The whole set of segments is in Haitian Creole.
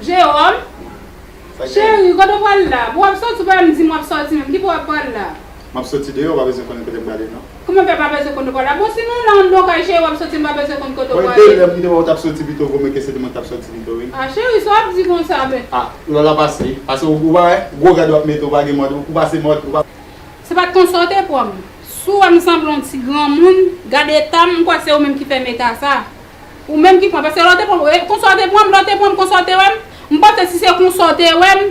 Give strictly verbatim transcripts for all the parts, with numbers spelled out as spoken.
Jewòm, cheri, kote w pral la? Bon, w ap soti, w pa menm di m w ap soti menm. Ki bò w ap pral la? M ap soti deyò, w pa bezwen konnen kote m prale, non. Kòman fè pa bezwen konnen w pral la? Bon, si nou la anndan kay, cheri, w ap soti, m pa bezwen konn kote w prale. Bon, e de lè m kite w, w t ap soti pito, vre, men ke se demen w t ap soti pito, wi. A, cheri, sa w ap di konsa, men? A, lè w la pase. Pase w, ou pa wè, gwo rad w ap mete, ou pa gen mòd, ou pase mòd, ou pa. Se pa t konsa w te pran m. Si w wè m sanble yon ti granmoun, gade eta m, m kwè se ou menm ki fè m eta sa. Ou menm ki pran, paske lè w te pran m, e, konsa w te pran m, lè w te pran m, konsa w te wè m, m panse si se konsa w te wè m,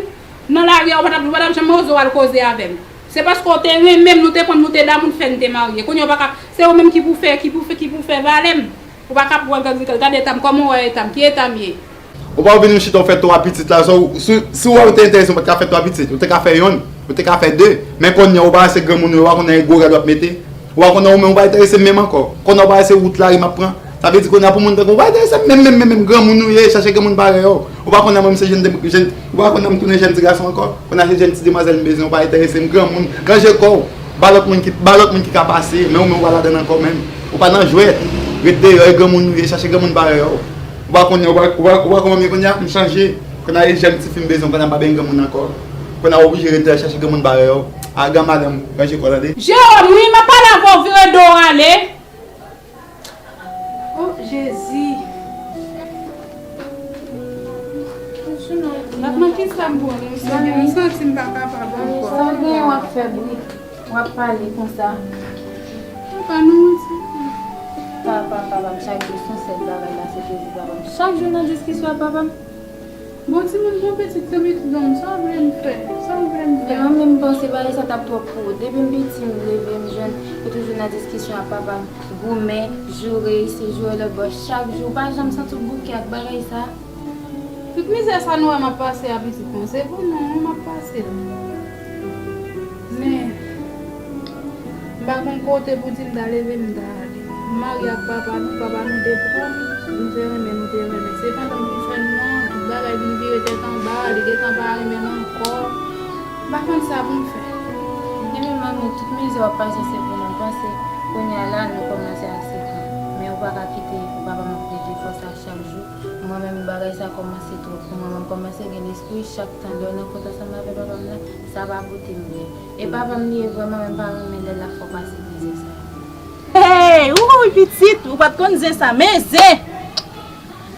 nan lari a, ou pa t ap, ou pa t ap janm oze w al koze avè m. Se paske w te renmen m, nou te pran m, nou te damou, fè n te marye. Kounye a, ou pa ka, se ou menm ki pou fè, ki pou fè, ki pou fè valè m. Ou pa ka pran gade, gade eta m, kòman w wè eta m, ki eta m ye? Ou pa vin m chita, ou fè twa pitit la, so, si, si w wè ou te enterese, ou pa t ka fè twa pitit, ou te ka fè yonn, ou te ka fè de. Men kounye a, ou pa wè se granmoun ou ye, ou pa konnen gwo rad w ap mete. Ou pa konnen ou menm, ou pa enterese m menm ankò. Kounye a, ou pa wè se wout lari m ap pran. Sa vle di kounye a pou moun tankou ou pa enterese m menm, menm, menm, menm. Granmoun ou ye, chache granmoun parèy ou. Ou pa konnen mwen se jèn, jèn, ou pa konnen m tounen jèn ti gason ankò. Kounye a se jèn ti demwazèl m bezwen, ou pa enterese m, granmoun. Ranje kò w. Ba lòt moun ki, ba lòt moun ki ka pase, men ou menm ou pa ladann ankò menm. Ou pa nan jwèt. Ret deyò, e granmoun ou ye, chache granmoun parèy ou. Ou pa konnen, ou pa, ou pa, ou pa konnen mwen kounye a, m chanje. Kounye a e jèn tifi m bezwen, kounye a m pa benyen granmoun ankò. Kounye a w oblije ret deyò chache granmoun parèy ou. A gran madanm, ranje kò w tande. Jewòm, wi, m ap pale avè w, vire do w ale. O Jezi. Batman, kisa m pran, Senyè? M santi m pa kapab ankò. Sa w gen w ap fè bri, w ap pale konsa. Papa, nou manti. Papa, papa m, chak jou se yon sèl bagay la, se toujou papa m. Chak jou nan diskisyon ak papa m. Bon, timoun, bon pitit, se pitit nonm, sa w vle m fè? Sa w vle m fè? Men mwen menm, m panse bagay sa t ap twòp pou ou. Depi m piti, m leve, m jèn, ou toujou nan diskisyon ak papa m. Goumen, joure isi, joure lòt bò. Chak jou, ou pa janm santi w bouke ak bagay sa? Tout mizè sa nou wè m ap pase a, pitit mwen, se pou nou, wi, m ap pase l. Men, m pa gen kote pou di m ta leve, m ta ale. M marye ak papa nou, papa nou te pran m, nou te renmen, nou te renmen. Se pandan m vin fè nou an, tout bagay vin vire tèt anba, li gentan pa renmen m ankò. M pa konn sa pou m fè. Ebyen, manmi, tout mizè w ap pase se pou nou panse. Kounye a la, nou kòmanse ase gran. Men ou pa ka kite papa m ap plede fè sa chak jou. Mwen menm, bagay sa kòmanse twòp pou mwen. Mwen kòmanse gen lespri chak tan lè w nan kont ansanm avè papa m nan, sa pa pote m byen. E papa m li ye vrèman, men m pa renmen lè l ap fè w pase mizè sa. Hey! Wouy, pitit, ou pa t konn zen sa, men zen!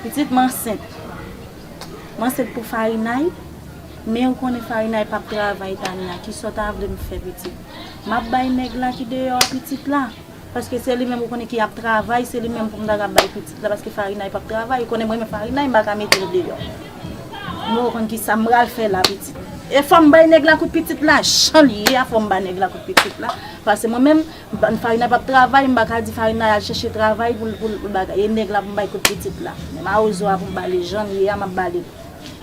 Pitit, m ansent. M ansent pou Farinay, men ou konnen Farinay p ap travay, Tania. Kisa w ta vle m fè, pitit? M ap bay nèg la ki deyò a pitit la. Paske se li menm ou konnen ki ap travay, se li menm pou m ta ka bay pitit la, paske Farinay p ap travay. Ou konnen mwen menm Farinay, m pa ka mete l deyò. Mwen ou konn kisa m pral fè la, pitit. E fò m bay nèg la kout pitit la, jan l ye a, fò m bay nèg la kout pitit la. Paske mwen menm, m pa, Farinay p ap travay, m pa ka di Farinay al chèche travay pou l, pou l, pou l bagay. E nèg la pou m bay kout pitit la. Men mawozo a pou m ba li, jan l ye a, m ap ba li.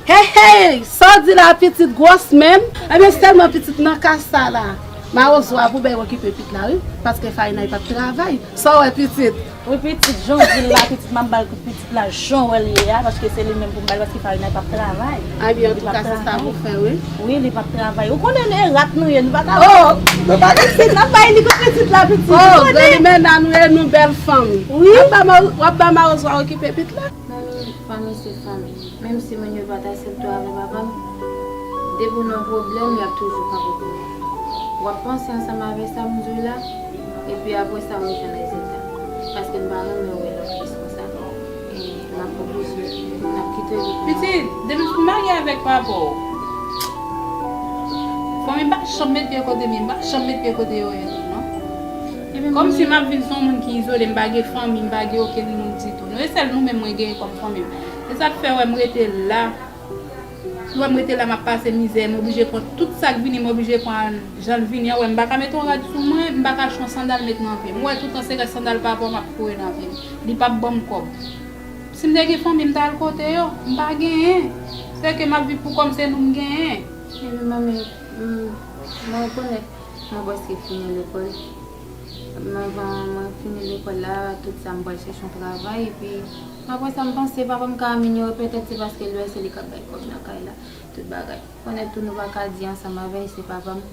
Hey, hey! Sa w di la, pitit gwòs menm? Ebyen, sèlman pitit nan ka sa la. Mawozo a pou bèy okipe pitit la, wi. Paske Farinay p ap travay. Sa w wè, pitit? Wi, pitit, jan w di l la, pitit, m ap ba l kout pitit la, jan w wè l ye a, paske se li menm pou m ba l, paske Farinay p ap travay. Ebyen, antouka, se sa pou fè, wi. Wi, li p ap travay. Ou konnen, e rat nou ye, nou pa ka. Oh! Nou pa ka. Pitit, n ap bay li kout pitit la, pitit. Oh, granmèna nou ye, nou bèl fanmi. Wi. W ap ba ma-, w ap ba mawozo a okipe pitit la? Fanmi, fanmi se fanmi. Menm si moun yo pa t aksepte w avè papa m, depi w nan pwoblèm, y ap toujou kanpe pou ou. W ap panse ansanm avè sa m di w la, epi apre sa, w ap jwenn rezilta. Paske m pa renmen wè lòt plis konsa. E m ap oblije, m ap kite w pou mwen. Pitit, depi m fin marye avèk papa w, fanmi m pa janm met pye kote m ye, m pa janm met pye kote yo ye tou, non. Kòmsi m ap viv se yon moun ki izole, m pa gen fanmi, m pa gen okenn moun ditou. Nou, e sèl nou menm mwen genyen kòm fanmi m. E sa k fè w wè m rete la. Ou wè m rete la, m ap pase mizè, m oblije pran tout sa k vini, m oblije pran jan l vini an. Ou wè m pa ka mete yon rad sou mwen, m pa ka achte yon sandal met nan pye m. Ou wè toutan se rès sandal papa w m ap foure nan pye m. Li p ap ban m kòb. Si m te gen fanmi, m t al kote yo, m pa genyen. Se ke m ap viv pou kò m, se nou m genyen. Epi manmi, m, mwen rekonèt mwen prèske fini lekòl. Anvan mwen fini lekòl la, tout sa m pral chèche yon travay, epi apre sa m panse papa m ka amelyore, petèt se paske l wè se li k ap bay kòb nan kay la, tout bagay. Konnen tou nou pa ka di ansanm avè l, se papa m,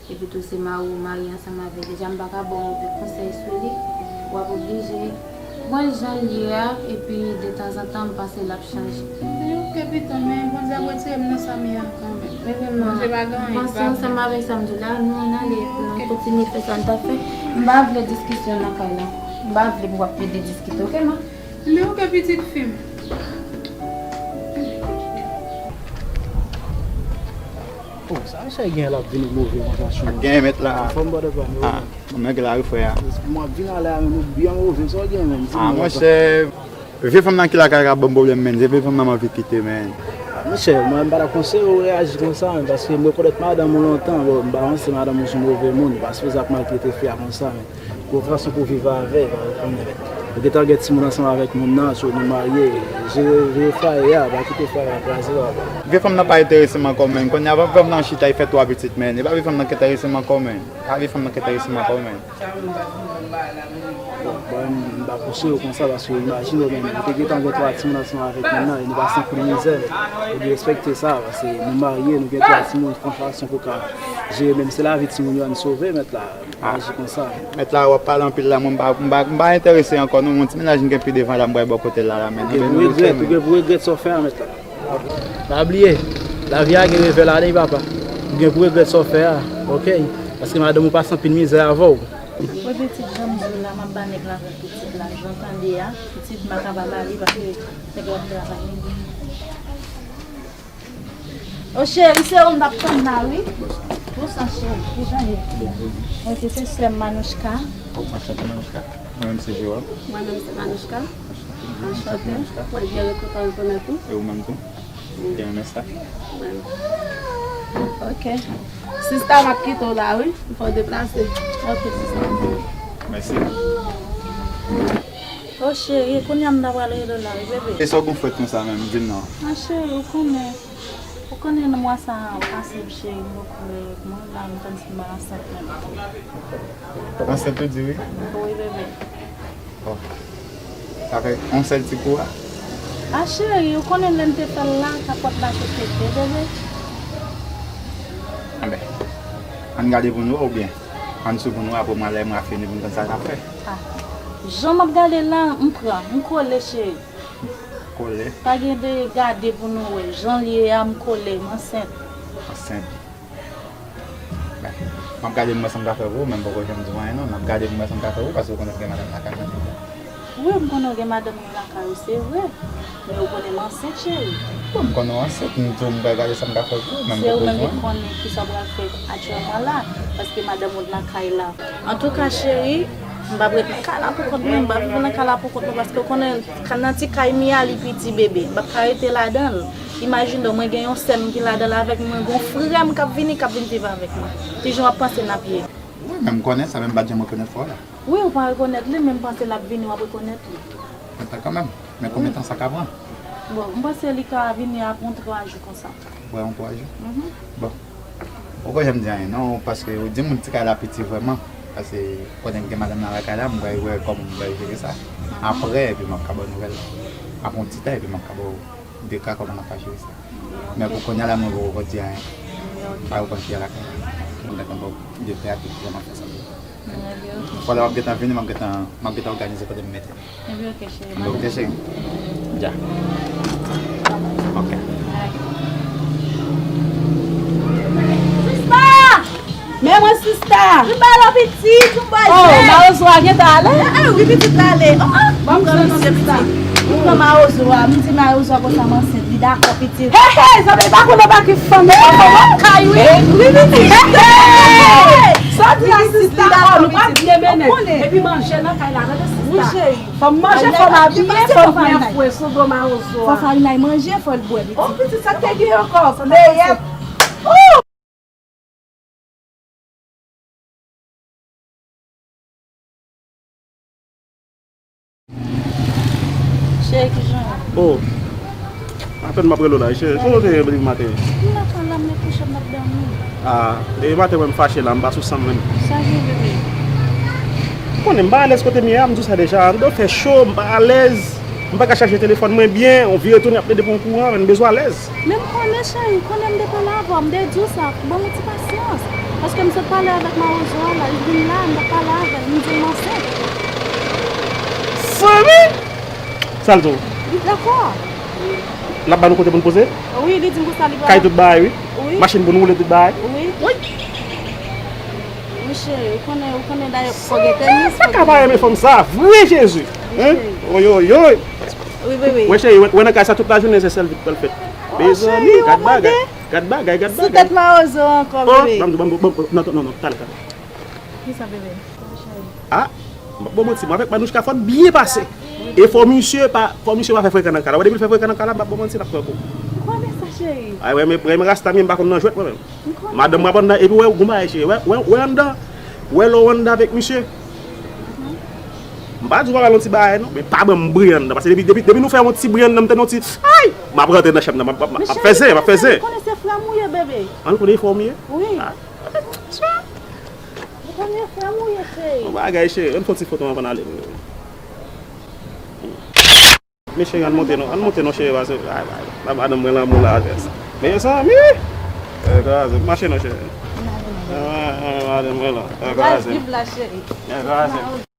epi tou se mari w marye ansanm avè l. Deja m pa ka ba w yon konsèy sou li, w ap oblije Mwen jan l ye a, epi detanzantan m panse l ap chanje. Li oke pito, men Bondye ap retire m nan sa m ye a kanmenm. Bebe, m Bondye pa gen anyen, m panse ansanm avèk sa m di w la, nou ann ale pou nou kontinye fè sa n t ap fè. M pa vle diskisyon nan kay la. M pa vle pou w ap plede diskite, oke, ma? Li oke, pitit fi m. Oh, sa misye gen l ap vin move konsa sou mwen. Gen mèt la. Anfòm, brother pa m. Ah, mwen gen la wi, frè a. Mwen ap vin ale a, men nou byen move, sa w gen menm? Ah, monchè, vye fanm nan ki lakay ka ban m pwoblèm, menn. Se vye fanm nan m anvi kite, menn. Ah, monchè, mwen m pa ta konseye w reyaji konsa, menn, paske m rekonèt madanm ou lontan. Bon, m pa panse madanm ou se yon move moun, ou pa sipoze ap maltrete fi a konsa, menn. Gon fason pou viv avè l, ou konnen. Ou gentan gen timoun ansanm avèk moun nan, so nou marye. Jere, jere fwaye a, pa kite fwaye a kraze, papa. Vye fanm nan pa enterese m ankò, menn. Kounye a, vye fanm nan chita, li fè twa pitit, menn. E pa vye fanm nan ki enterese m ankò, menn. Pa vye fanm nan ki enterese m ankò, menn. Bon, m pa konseye w konsa, paske imajine w, menn. Ou te gentan gen twa timoun ansanm avèk moun nan, e nou pase anpil mizè, menn. Ou dwe respekte sa, paske nou marye, nou gen twa timoun, fè yon fason pou ka jere, menm si lavi timoun yo ann sove, mèt la. Ah. Aji konsa. Mèt la, w ap pale anpil la, mwen m pa, m pa, m pa enterese ankò, non, yon ti mennaj m gen pi devan la, m pral bò kote l la, la, men. Ou gen pou regrèt, ou gen pou regrèt sa w fè a, mèt la. Pa bliye, lavi a gen revè ladan l, papa. Ou gen pou regrèt sa w fè a, oke? Paske madanm ou pase anpil mizè avè w. Wi, pitit, jan m di w la, m ap ba nèg la avèk pitit la, jan w tande a, pitit m pa ka pa ba li, paske nèg la ap travay. O cheri, se ou m t ap tann la, wi. Bonswa, cheri. Kijan ye? Bonjou. Ok, se sè m, Manouchka. Oh, anchante, Manouchka. Mwen menm, se Joel. Mwen menm, se Manouchka. Anchante. Mwen byen kontan rekonèt ou. E ou menm tou? Wi. Byen renmen sa. Wi. Ok. Sista, m ap kite w la, wi. Fò w deplase. Ok, sista. Mèsi. O cheri, kounye a m ta pral rele w la, wi, bebe. E sa w gon fwèt konsa menm, di m non. A cheri, ou konnen, ou konnen nan mwa sa a pase, cheri, m poko wè, mwen la, m konn si m ansent menm. Ansent ou di wi? Wi, bebe. Bon. Sa fè yon sèl ti kou a? A cheri, ou konnen lè n te fè l la, kapòt la te pete, bebe. Anben, ann gade pou n wè oubyen ann swiv pou n wè, apre mwen lè mwen fini pou n konn sa n ap fè. Ah. Jan m ap gade la, m pran, m kole, cheri. Kole? Pa gen de gade pou nou wè. Jan l ye a, m kole, m ansent. Ansent. Ben, m ap gade pou m wè sa m ka fè pou ou, men m poko janm di w anyen non. M ap gade pou m wè sa m ka fè pou ou, paske ou konnen m gen madanm lakay mwen. Wi, m konnen w gen madanm ou lakay ou, se vre. Men ou konnen m ansent, cheri. Bon, m konnen w ansent, m di w m pral gade sa m ka fè pou ou, men m poko di w anyen. Se ou menm ki konnen kisa w pral fè aktyèlman la, paske madanm ou t lakay la. Antouka, cheri, m p ap ret nan kay la poukont mwen, m p ap viv nan kay la poukont mwen, paske w konnen, nan ti kay m ye a, li piti, bebe. M p ap ka rete ladan l. Imajine w, mwen gen yon sè m ki ladan l avèk mwen, gon frè m k ap vini, k ap vin viv avèk mwen. Kijan w ap panse n ap ye? Wi, men m konnen sa, men m pa t janm rekonèt frè w la. Wi, ou pa rekonèt li, men m panse l ap vini, w ap rekonèt li. Mwen ta kanmenm. Men konbyen tan sa ka pran? Bon, m panse li ka vini apre yon twa jou konsa. Apre yon twa jou? Mhm. Bon. Ou pa janm di anyen non, paske ou di m ti kay la piti vrèman. Paske konnen m gen madanm nan lakay la, m pral wè kòman m pral jere sa. Mhm. Apre, epi m ap ka ba w nouvèl. Apre yon ti tan, epi m ap ka ba w deka kòman n ap ka jere sa. Men pou kounye a la, mwen poko di anyen. Wi, ok. Pa reponn fi a lakay la. Mwen gentan ba w detay a tout jan m ap fè sa pou ou. Wi, ok. Fò lè m ap gentan vini, m ap gentan, m ap gentan òganize kote m mete. Ebyen, ok, cheri. Ebyen, ok, cheri. Dja. Ok. Sista! Men mwen, sista! Vin ba lò pitit, yon bòl. Oh, mawozo a gentan ale? Ah, ah, wi, pitit la ale. Oh, oh, ban m pran non, sista. M pran mawozo a, m di mawozo a konsa m ansent, li dakò, pitit. Hey, hey, zanmi, pa konnen pa ki fanm nan kay, wi. Wi, pitit. Hey, hey. Sa di la, sista, oh, nou pa byen mennen. Epi manje nan kay la, tande, sista. Wi, cheri. Fò m manje, fò m abiye, fò m byen fre sou do mawozo a. Fò farinay manje, fò l bwè, pitit. Oh, pitit, sa k te gen ankò? Leyèt. Oh! Cheri, kijan w ye? Oh. Apèn m ap rele w la, cheri. Kote w te ye depi maten? M nan kay la, m nan kouche, m ap dòmi. Ah, depi maten mwen m fache la, m pa sou san m menm. Sa gen, bebe? Ou konnen m pa alèz kote m ye a, m di w sa deja. Anndan fè cho, m pa alèz. M pa ka chaje telefòn mwen byen, ou vire tounen ap plede pran kouran, men m bezwen alèz. Men m konnen, cheri, konnen m te pale avè w, m te di w sa, ban m yon ti pasyans. Paske m sot pale avèk mawozo a la, li vin la, m t ap pale avè l, m di l m ansent. Sa l di w? Li dakò. L ap ba nou kote pou n poze? Wi, li di m konsa li pral. Kay tout bagay, wi. Wi. Machin pou n woule tout bagay. Wi. Wi. Wi, cheri, ou konnen, ou konnen dayè fò gen tènis, fò gen. Sa ka pa renmen fanm sa, vre Jezi. Wi, cheri. Oy, oy, oy. Wi, bebe. Wè, cheri, wè, wè nan kay sa tout lajounen, se sèl vit pral fèt. Oh, mezanmi, cheri, gad bagay. Gad bagay, gad bagay. Sou tèt mawozo ankò, bebe. Oh, non, non, non, talè, talè. Kisa, bebe? Ah, m ap ba w manti, mwen avèk Manouchka fò n byen pase. E fò misye pa, fò misye pa fè frekan nan kay la. Wè depi l fè frekan nan kay la, m ap ba w manti, l ap pran kou. Ou konnen sa, cheri. Ay, wè, men, wè, men rasta m ye, m pa konn nan jwèt mwen menm. M konnen. Madanm m ap anndan, epi wè, gon bagay, cheri. Wè, wè, wè anndan. Wè lè w anndan avèk misye. M pa di w pa pral yon ti bagay, non, men pa ban m bri anndan. Paske depi, depi, depi nou fè yon ti bri anndan, m tande yon ti, ay! M ap rantre nan chanm nan, m ap, m ap, m ap fè zen, m ap fè zen. Ou konnen se frè m ou ye, bebe. An, ou konnen frè m ou ye? Wi. Ah. Ou konnen frè m ou ye, cheri. Bon bagay, cheri. Ann fè yon ti foto anvan n ale. Men cheri, ann monte non. Ann monte non, cheri, paske, ay, ay, la madanm mwen lanmou la, mezanmi. Eh, kraze, mache non, cheri. N ale, n ale. Ah, ah, madanm mwen la. Eh, kraze. Viv la, cheri. Eh, kraze.